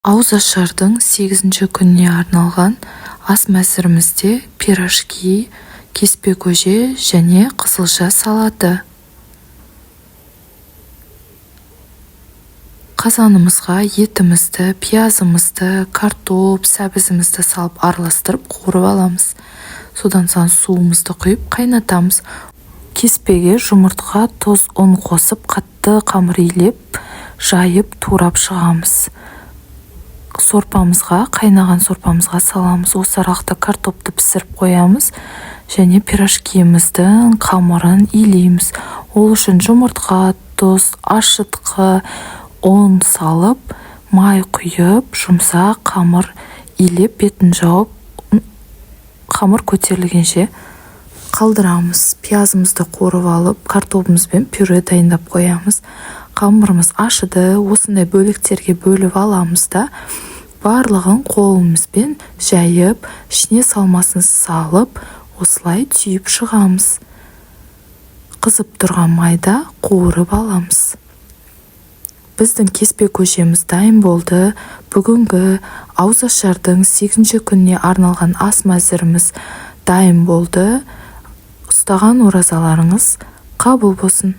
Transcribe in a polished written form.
Ауызашардың сегізінші күніне арналған ас мәзірімізде пирожки, кеспе көже және қызылша салаты. Қазанымызға етімізді, пиязымызды, картоп, сәбізімізді салып араластырып қуырып аламыз. Содан соң суымызды құйып қайнатамыз. Кеспеге жұмыртқа, тұз, ұн қосып қатты қамыр илеп, жайып турап шығамыз. Сорпамызға, қайнаған сорпамызға саламыз. Осы аралықта картопты пісіріп қоямыз және пирожкиіміздің қамырын илейміз. Ол үшін жұмыртқа, тұз, ашытқы, ұн салып, май құйып, жұмсақ қамыр илеп, бетін жауып, қамыр көтерілгенше қалдырамыз. Пиязымызды қуырып алып, картобымызбен пюре дайындап қоямыз. Қамырымыз ашыды, осындай бөліктерге бөліп аламыз да, барлығын қолымызбен жайып, ішіне салмасын салып, осылай түйіп шығамыз. Қызып тұрған майда қуырып аламыз. Біздің кеспе көжеміз дайын болды. Бүгінгі ауызашардың 8-ші күніне арналған ас мәзіріміз дайын болды. Ұстаған оразаларыңыз қабыл болсын.